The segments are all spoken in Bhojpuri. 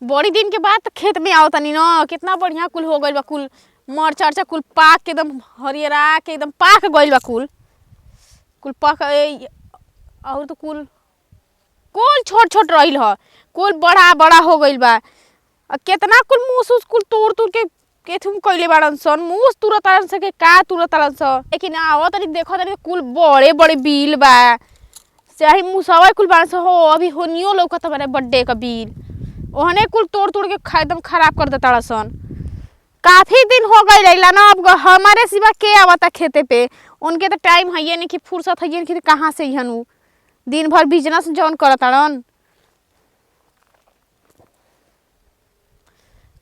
बड़ी दिन के बाद त खेत में आवतनी न। कितना बढ़िया कुल हो गइल बा कुल मरचा अरचा कुल पाक के एकदम हरियरा के एकदम पाक गइल बा कुल। कुल पक और तो कुल कुल छोट छोट रहिल ह, कुल बड़ा बड़ा हो गइल बा। आ केतना कुल मूस उस कुल तोड़ तोड़ के केथुम कइले बाड़न सन, मूस तुरतारन सन के का तुरतारन सन। लेकिन आवत तनी देखत तनी कुल बड़े बड़े बिल बा, चाहे मुसवा कुल बाड़न सन हो। अभी होनियो लौकत बारे बड्डे क बिल, ओहने कुल तोड़ तोड़ के एकदम खराब कर देताड़न सन। काफी दिन हो गइल अइला न, अब हमारे सिवा के आवता खेते पे, उनके तो टाइम हइये नहीं कि फुर्सत हइये नहीं कि कहाँ से अइहन उ, दिन भर बिजनेस जौन करताड़न।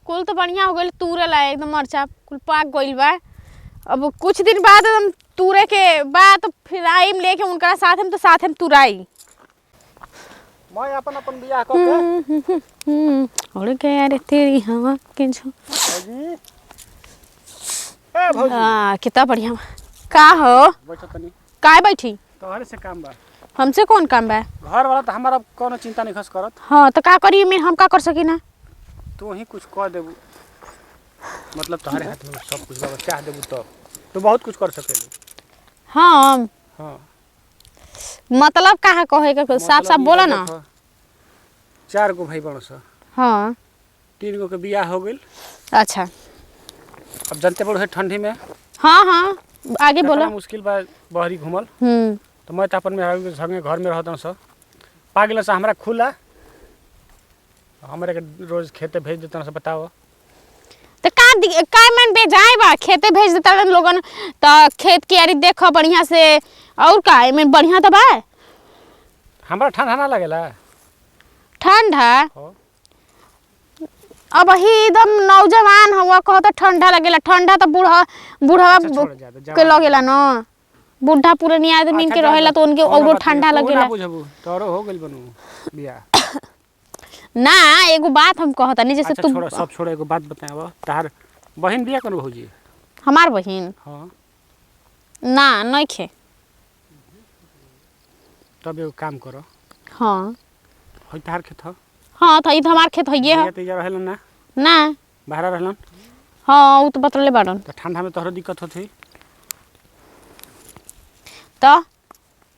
कुल तो बढ़िया हो गइल तूरे ला एकदम मरचा कुल पाक गइल बा। अब कुछ दिन बाद एकदम तूरे के बाद तो फिर आइम लेके उनका साथ हम तो साथ हम तुराई। मैं अपन अपन बियाह क के उड़ गया रे तेरी हवा के झो। भौजी, ए भौजी। हाँ कितना बढ़िया बा। का हो? बैठो तनी। काय बैठी? तोहरे से काम बा। हमसे कौन काम बा? घर वाला तो हमारा कोनो चिंता नहीं खस करत। हाँ तो का करी में, हम का कर सकी ना? तू ही कुछ कह देबू, मतलब तोहरे हाथ में सब कुछ बा, चाह देबू तो तू बहुत कुछ कर सकेलू। हाँ हाँ मतलब कहाँ कहे के, साफ मतलब साफ ई बोला बा, ना। देखो, चार गो भाई बड़ो स, हाँ तीन गो के बियाह हो गइल। अच्छा। अब जनते बड़ो है ठंडी में हाँ हाँ आगे केतना बोलो। मुश्किल बा बहरी घूमल। हम्म। तो मैं तो अपन मेहरारू के संगे घर में रहत स, पागल से हमरा खुला हमरे के रोज खेते भेज देता से बताओ। तो का का मन बेजाए बा, खेते भेज देता रहन लोगन तो खेत की यारी देखो बढ़िया से, और का एमे बढ़िया तो बा। हमरा ठंडा ना लगेला। ठंडा? हो। अब ही एकदम नौजवान हुआ कहता ठंडा लगेला, ठंडा तो बूढ़ा बूढ़ा अच्छा, छोड़ जा, के लगेला न, बूढ़ा पुरानी आदमी अच्छा, के जा, रहेला जा। तो उनके कौना औरो बात ठंडा नहीं, तू ना लगेला। बुझबू तोरो हो गइल बनू बियाह। ना एगो बात हम कहता नहीं जैसे अच्छा तू। छोड़ो सब छोड़ो, एगो बात बताओ, तहार बहिन बियाह करू भौजी? हमार बहिन? हाँ। ना नहीं खे। तब एगो काम करो। हाँ। होई तहार खेत हो? हाँ तो ई तो हमार खेत हइये है। भैया तैयार रहलन ना? ना। बाहर रहलन? हाँ उ तो बतले बाड़न। तो ठंडा में तोहरो दिक्कत होती? तो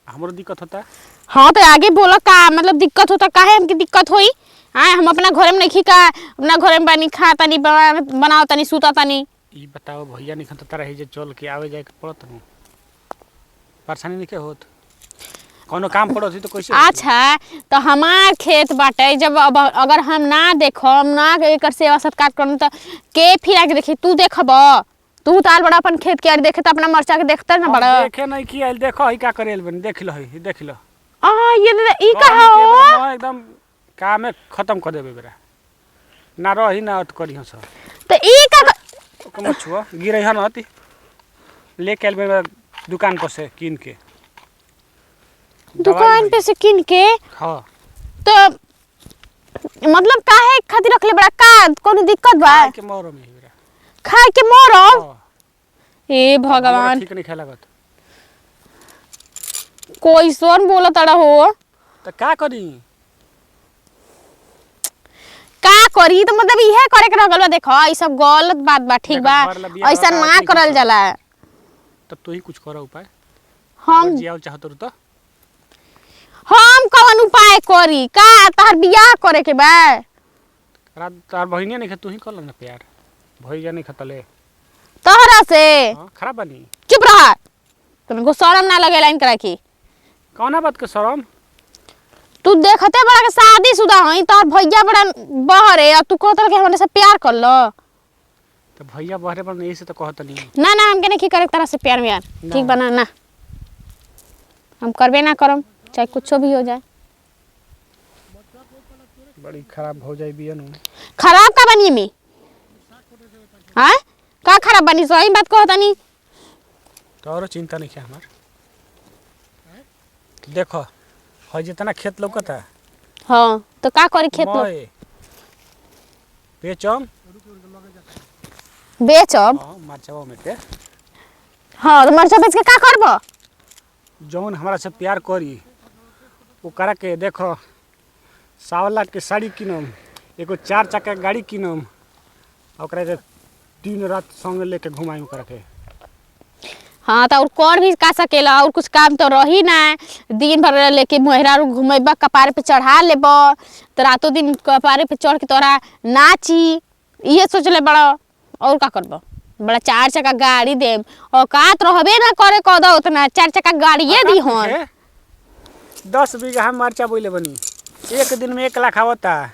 हमरो दिक्कत होता। हाँ तो आगे बोलो का मतलब दिक्कत होता, काहे हमके दिक्कत होई? आए हम अपना घरे में नहीं का, अपना घरे में बानी खा तानी बनाओ तानी सूता तानी। ई बताओ भैया नहीं खत तारा जे चल के आवे जाए के पड़त नु, परेशानी नहीं के होत? कोनो काम पड़त होई तो कैसे होई? अच्छा तो हमार खेत बाटे, जब अब अगर हम ना देखम ना एकर सेवा सत्कार करम तो के फिर आके देखी? तू देखब, तू ताल बड़ा अपन खेत के आर देखे तो अपना मरचा के देखता ना हम बड़ा। देखे नहीं कि आइल, देखो ही का करेल बन, देख लो ही देख लो। आ ये ई का कहनी के हो? बड़ा एकदम काम में खत्म कर देबे बेरा, ना रही ना अत करी हस। तो ई का ओके मत छुआ, गिरई हन अति लेके आइल बे दुकान पर से किन के। दुकान पे से किन के? हाँ। तो मतलब काहे खातिर रखले बड़ा, का कोनो दिक्कत बा? खाए के मरो में बेरा। खाए के मरो? हाँ। ए भगवान, ठीक नहीं खाए लागत। कोई सोन बोला तड़ा हो। तो का करी? का करी तो मतलब इहे करे के रहल बा। देखो ई सब गलत बात बा, ठीक देखो, बा? घर ला बियाह ऐसा होता ना है, करल ठीक जाला। तब तू ही कुछ करो उपाय। हम जियावल चाहत रहो तो हम कौन उपाय करी? का तहर बियाह करे के बा? रात तार बहिनिया नहीं तू ही कर ना प्यार, भैया नहीं खतले तोहरा से? हां खराब बनी। चुप रह, तुमको शर्म ना लगे लाइन करा की। कौना बात के शर्म? तू देखते बड़ा के शादी शुदा हई, तोहर भैया बड़ा बहरे और तू कहत कि हमरे से प्यार कर लो। तो भैया बहरे पर नहीं से तो कहत नहीं। ना ना हमके नहीं करे तरह से प्यार में यार, ठीक बना ना हम करबे ना करम, चाहे कुछो भी हो जाए। बड़ी खराब हो जाई बियन। खराब का बनी में? हां का खराब बनी? सही बात कहत नहीं। तोरो चिंता नहीं है हमार। देखो हो जितना खेत लौकता है। हाँ तो का करी खेत लो? बेचम। बेचब? हां मरचावा में के। हाँ तो मरचा बेच के का करब? जौन हमरा से प्यार करी वो करा के देखो 1.25 लाख के साड़ी किनम, एगो चार चक्का के गाड़ी किनम आ ओकरा के दिन रात संग लेके घुमाई ओकरा के। हाँ तो और कर भी का सकेला, और कुछ काम तो रही ना। दिन भर लेके मेहरारू घुमेबा, कपारे पे चढ़ा लेब तो रातों दिन कपारे पे चढ़ के तोरा नाची, इहे सोचले बड़ा। और का करब, बड़ा चार चक्का गाड़ी देम, औकात रहबे ना करे कद उतना चार चक्का गाड़िए दी हन। 10 बीघा मरचा बोले बनी, एक दिन में 1 लाख आवता।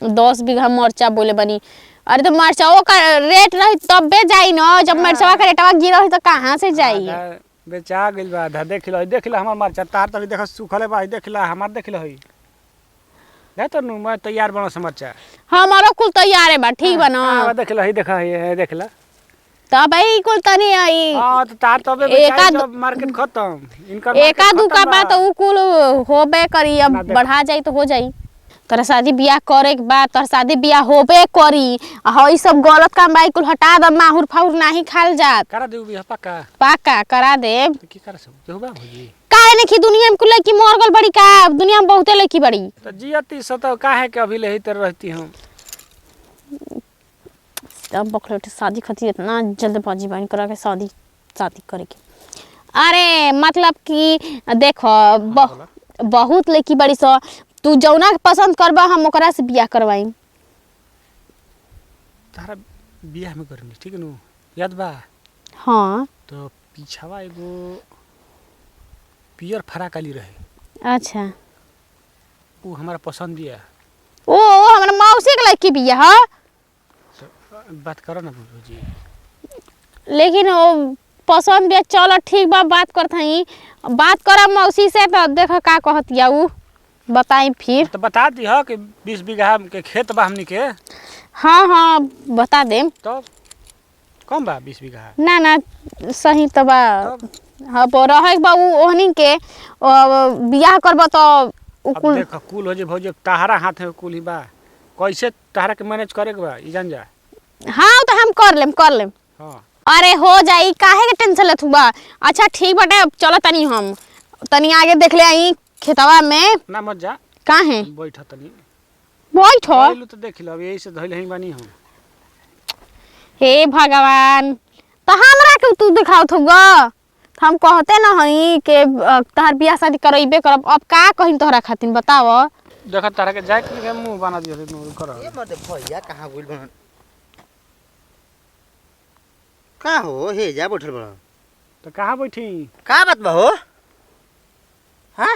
10 बीघा मरचा बोले बनी, अरे तो मरचाओ का रेट रही तबे जाई न, जब मरचवा का रेटवा गिर रही तो कहाँ से जाई। आधा बेचा गइल बा, आधा देख लो, देख लो हमार मरचा तार तभी देख सुखले बा, देख लो हमार, देख लो हई दे तो नु मैं तैयार बनो समर्चा। हमारो कुल तैयार है बा, ठीक बा न। हां देख लो हई, देख हई, देख लो। तब ई कुल तनी आई। हां तो तार तबे बेचाई जब मार्केट खत्म, इनकर एका दूका बा तो उ कुल होबे करी, अब ना देख। बढ़ा जाई तो हो जाई। तोरा शादी बियाह करे के बाद तोरा शादी बियाह होबे करी। हई सब गलत काम बा, ई कुल हटा द, माहुर फाहुर नाही खाल जात। करा देबू बियाह पक्का? पक्का करा देब। तो की कर सब देबू बा भौजी? काहे नहीं दुनिया में कुल लड़की मर गल बड़ी का, दुनिया में बहुते लड़की बड़ी। तो जियती से तो काहे के अभी लेही तर रहती हम। तब बखले उठे शादी खातिर इतना जल्दबाजी बन करा के शादी शादी करे के। अरे मतलब कि देखो बहुत लड़की बड़ी सो, तू जौना के पसंद करबा हम ओकरा से बियाह करवाई। तारा बियाह में करनी ठीक नु याद बा? हाँ। तो पीछावा एगो पियर फराक आली रहे। अच्छा। उ हमारा पसंद बिया। ओ हमरा मौसी के लड़की बिया ह। तो बात करो ना भौजी। लेकिन वो पसंद बिया, चलो ठीक बा बात करत हई, बात करब मौसी से तो देख का कहतिया उ, बताई फिर। तो बता दी हो कि 20 बीघा के खेत बा हमनी के। हाँ हाँ बता देम। तो कम बा 20 बीघा? ना ना सही तो बा। तब? हाँ रहे के बा उ ओहनी के बियाह करब तो उ अब कुल देख कुल हो जे भौजी, तहारा हाथ में कुल ही बा, कैसे तहारा के मैनेज करे के बा ई जान जा। हाँ तो हम कर लेम, कर लेम। हाँ अरे हो जाई, काहे के टेंशन लेत हुआ। अच्छा ठीक बाटे, अब चलो तनी हम तनी आगे देख ले आई खेतवा में। ना मत जा, काहे बैठ तनी। बैठो। पहलू तो देख लो, अब यही से धइल ही बानी हम। हे भगवान, तो हमरा के तू दिखावत हुआ, हम कहते न हई के तोहर बियाह शादी करइबे करब, अब का कहिन तोहरा खातिर बताव। देख तारा के जाए के मुंह बना दियो कर। ए मर्दे भैया कहाँ गइल बड़न? का हो हे जा बैठल बड़न? तो कहाँ बैठी? का बात बा हो? हाँ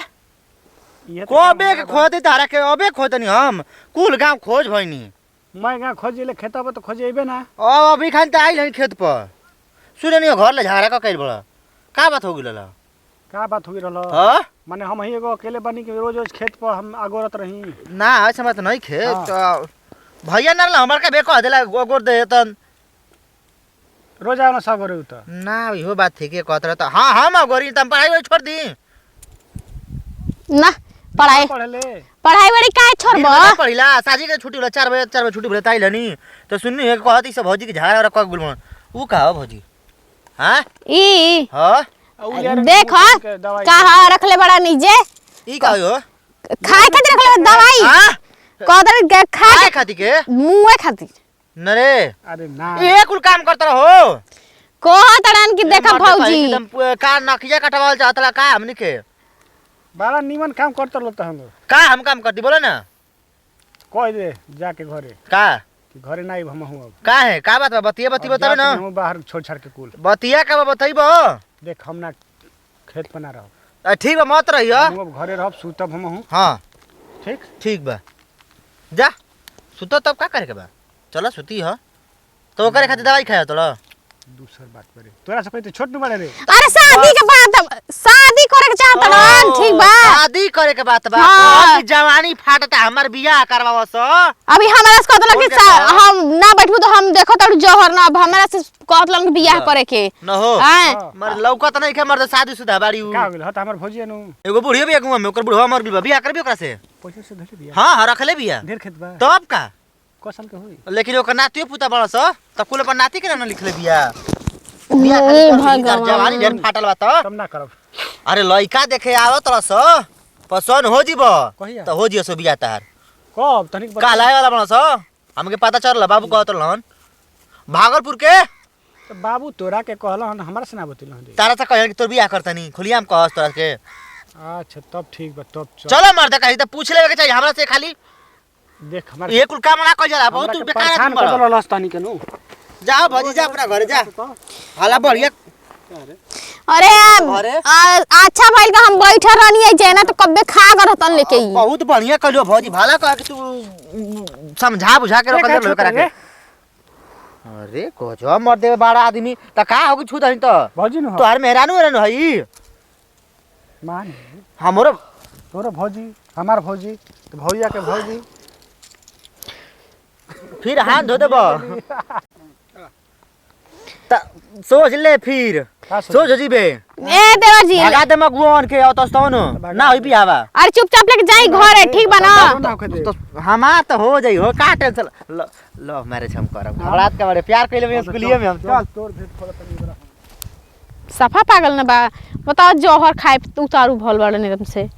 इहे तो काम कबे के हमारा बा। खोदे तारा के, अबे खोदनी हम, कुल गांव खोज भइनी। मैं गाँव खोजे खेत पर तो खोजे अबे ना। अब अभी खान त आइल हन खेत पर, सुननी घर ले झगड़ा क कइल बड़, का बात हो गेल? का बात हो रहल? हां माने हम ही एगो अकेले बनी के रोज रोज खेत पर हम अगोरत रही। ना ऐसा बात नहीं खे। हाँ। तो भैया ना हमर का बे कह देला गोर दे तन रोज आना सब रे त ना, इहो बात ठीक है कहत रह त। हां हम अगोरी तम पढ़ाई वढ़ाई छोड़ दी ना पढ़ाई पढ़ले पढ़ाई बड़ी काहे छोड़ब? पढ़िला साझी के छुट्टी होला, 4 बजे 4 बजे छुट्टी भेल ताइल हनी तो सुन्नी है कहत ई सब भौजी के झगड़ा वाला कह गेल बड़न। उ का हो भौजी? हां ई हां देख का रखले बड़ा नीचे ई का हो? खाए खातिर रखले बा दवाई। हां कदर के खाए खाए खातिर के मुंहे खातिर न रे। अरे ना ए कुल काम करत रहो। कह तड़न कि देखा भौजी एकदम का नखिया कटवाल चाहतला का हमनी के? बड़ा नीमन काम करत रहल त हम लोग। का हम काम करती बोलो ना? कह दे जाके घरे का कि घरे ना आइब हम हूं अब। का है का बात बा? बतिया बती अब बताबे जात ना। नहीं हूं बाहर छोड़ छाड़ के कुल। बतिया का बा बतइबो? देख हम ना खेत पर ना रहो। ठीक बा मत रहियो। हम अब घरे रहब सुतब हम हूं। हां ठीक ठीक बा जा सुतो तब का करे के बा? चलो सुती ह तो ओकरे खातिर दवाई खाए तोला। दूसर बात करे तोरा से कहते छोट न बड़े रे। अरे शादी के बाद शादी करे के चाहत रहन, ठीक बा? शादी करे के बात बा। हाँ। अभी जवानी फाटता हमर बियाह करवाव स। अभी हमरा से कहत बोल कि के कहो। हम ना बैठबू तो हम देखत तारू जहर ना, अब हमरा से कहत लन बियाह हाँ। करे के। न हो आए हाँ। मर लौकत नहीं के मर्द शादी शुदा बाड़ी उ। का हो गेल ह त हमर भौजी नु एगो बुढ़ियो भी अगुआ में ओकर बुढ़वा मर गेल बा, बियाह करबी ओकरा से? पैसा से धरे बियाह। हां हां रखले बिया। ढेर खेत बा तब का क साल के होई? लेकिन ओकर नातियो पुता बड़ा स त कुल अपन नाती के ना लिखले बिया। बियाह खाली हे कर ली, भगवान। जवानी ढेर फाटल बा त। तब ना करब। अरे लइका देखे आवत रस पसंद हो जीब कहिया? त हो जियो सो बियाह तार। कब तनिक बता। काल आए वाला बड़ा स, हमके पता चल बाबू कहत रहन भागलपुर के। तो बाबू तोरा के कहला हन, हमरा से ना बतैलन रे। तारा से कहन कि तोर बियाह करतनी, खुलिया हम कहस तोरा के। अच्छा तब ठीक बा, तब चल। चलो मर्द कहीं तो पूछ लेवे के चाहिए हमरा से खाली। देख हमरा ये कुल काम ना कइल जाला, बहुत हमरा तू के बेकार परेशान आदमी कर बड़ा। देलस तनी के नु। जाओ भौजी जा अपना घरे जा, हाला बढ़िया। अरे अरे। अच्छा भइल का हम बैठल रहनी है जेना तो कब्बे खा कर रहतन लेके ई। बहुत बढ़िया कहलियो भौजी, भाला कह के तू समझा बुझा के रखल का करा के। अरे गजब मर देवे बड़ा आदमी त का हो कि छू दही त भौजी नु हो। तोहर मेहरानू रहनु हई मान हमरो तोरो भौजी हमार भौजी तो भौजिया के भौजी। फिर हाथ धो देब त सोच ले फिर का सोच? सोच जीबे ए देवर जी, भगा दे मगुआन के अतस तौन ना होई बियाहवा। अरे चुपचाप लेके जाई घर है, ठीक बा ना? ना होखे दे। तो हमार त हो जाई हो, का टेंशन। ल लव मैरिज हम करब, घबरात के बारे प्यार कइले में स्कूलिए में हम। चल तोर भेंट खोल तनी बड़ा। सफा पागल ना बा, बताओ जौहर खाए उतारू भल बड़न एकदम से।